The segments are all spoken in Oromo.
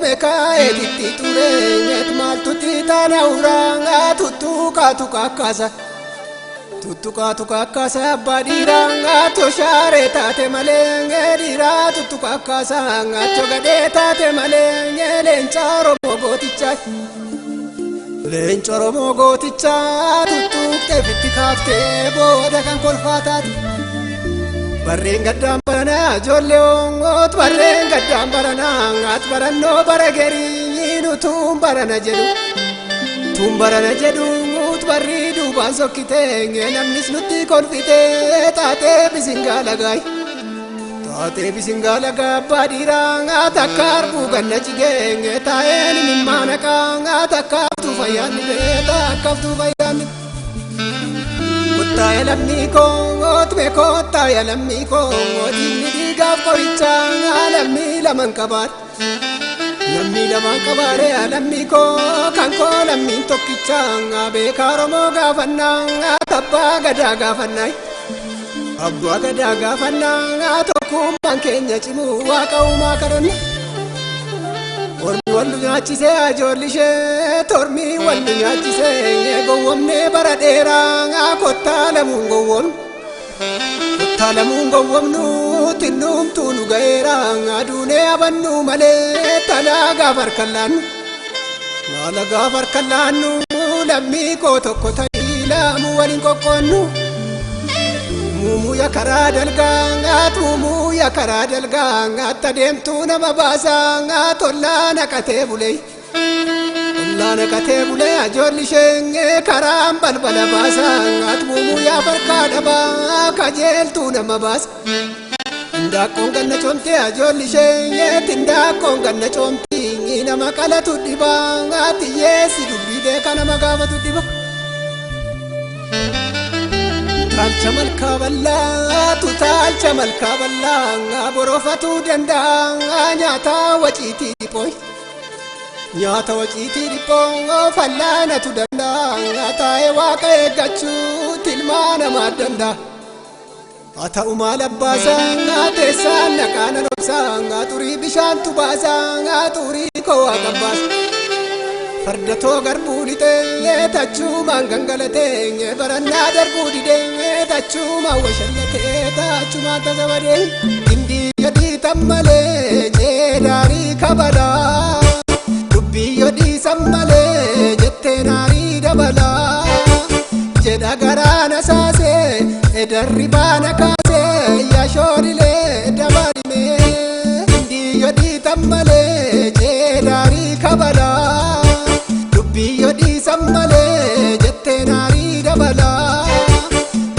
Mekaa'eetitti tureenyet maaltutti taana uraangaa tuttuqaatu kakkaasa. Tuttuqaatu kakkaasa abbaa dhiiraa toshaaree taate malee dhiiraa tuttuqa akkaasa achoo gadhee taate malee leenca Oromoo gootichaa. Leenca Oromoo gootichaa tuttuqxee fitti kaaftee booda kan kolfaa taate. Barreen gaddaan baranaa ijoollee hongoot barreen gaddaan baranaa at barannoo bara gerii nutuun barana jedhu. Tuun barana jedhu muut barrii duubaan sokkitee namnis nutti kolfitee taatee bisingaa lagaay. Taatee bisingaa lagaa abbaa dhiiraa takka arbuu ganna jigee taa'een mimmaana qaa takka haftuu fayyaan dhibee takka haftuu fayyaan dhibee. Kottaaya lammii koo tume kottaaya lammii koo diinni dhiigaaf qorichaa lammii laman qabaadha. Lammii lamaan qabaadhe lammii koo kan koo lammiin tokkichaa beekaa Oromoo gaafannaa abbaa gadaa gaafannaa. Abbaa gadaa gaafannaa tokkummaan keenya cimuu waaqa uumaa kadhanna. Ormi wal nu nyaachisee ijoolli ishee tormi wal nu nyaachisee gowwomnee bara dheeraa kottaa lamuun gowwomnu. Kottaa lamuun gowwomnu xinnumtuu nu ga'eera aduunee abannu malee talaa gaafa harkaan laannu. Haala gaafa harkaan laannu lammii koo tokko ta'ii laamuu waliin qoqqoonnu. Muumuya karaa dalgaa muumuya karaa dalgaa adeemtuu nama baasaa tollaa naqatee bulee. Tollaa naqatee bulee ijoolli ishee karaan balbala baasaa muumuya farkaa dhabaa kajeeltuu nama baasa. Indaakkoon ganna coomtee ijoolli ishee indaakkoon ganna coomtii nama qalatu dhibaa xiyyeessi dubbii beeka nama gaafatu dhiba. Taalcha malkaa bal'aatu taalcha malkaa bal'aa borofatuu danda'a nyaata waciitii dhiphoo. Nyaata waciitii dhiphoo fallaanatu danda'a taa'ee waaqa eeggachuu tilmaa namaa danda'a. Haa ta'u maal abbaasaa teessaan naqaana dhoksaa xurii bishaantu baasaa xurii koo waaqa baasa. Farda too garbuu lixee tachuumaan gangalatee barannaa darbuu didee tachuumaan washallatee tachuumaan tasa badee. Gindii yoo malee ceedaarii kabalaa dubbii yoo dhiisan malee jettee naarii dabalaa jedha garaana saasee edarri baana kaasee yaashoorilee dabalimee. Gindii yoo dhiitan malee ceedaarii kabalaa. Dubbii yoo dhiisan malee jettee naarii dabalaa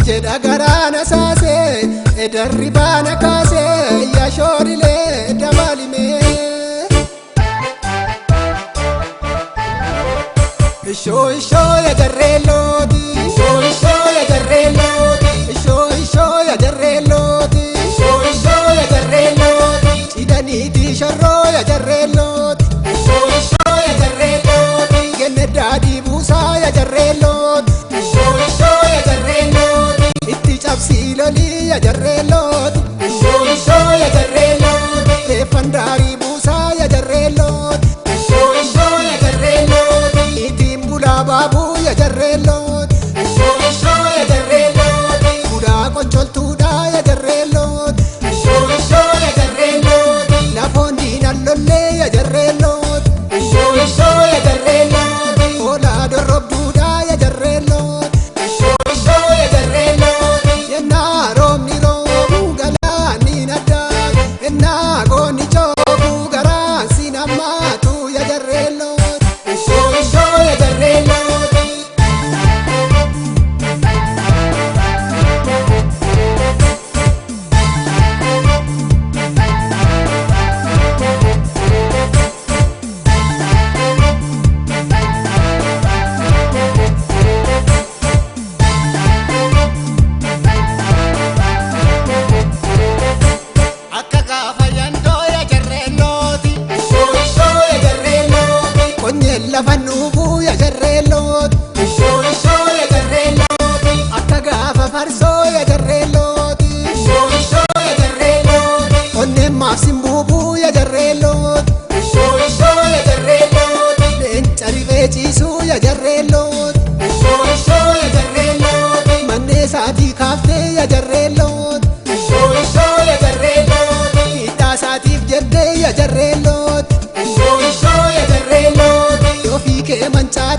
jedha garaana saasee edarri baana kaasee yaashoorilee dabalimee. Ishoo ishoo ya jarree looti ishoo ishoo ya jarree looti ishoo ishoo ya jarree looti ishoo ishoo ya jarree looti cidhaniiti sharroo ya jarree looti ishoo ishoo ya jarree looti genne daadhii buusaa ya jarree looti ishoo ishoo ya jarree looti itti cabsii lolii ya jarree looti ishoo ishoo ya jarree looti reeffan daarii buusaa ya jarree looti ishoo ishoo ya jarree looti itiin bulaa baabuu. Mancaate.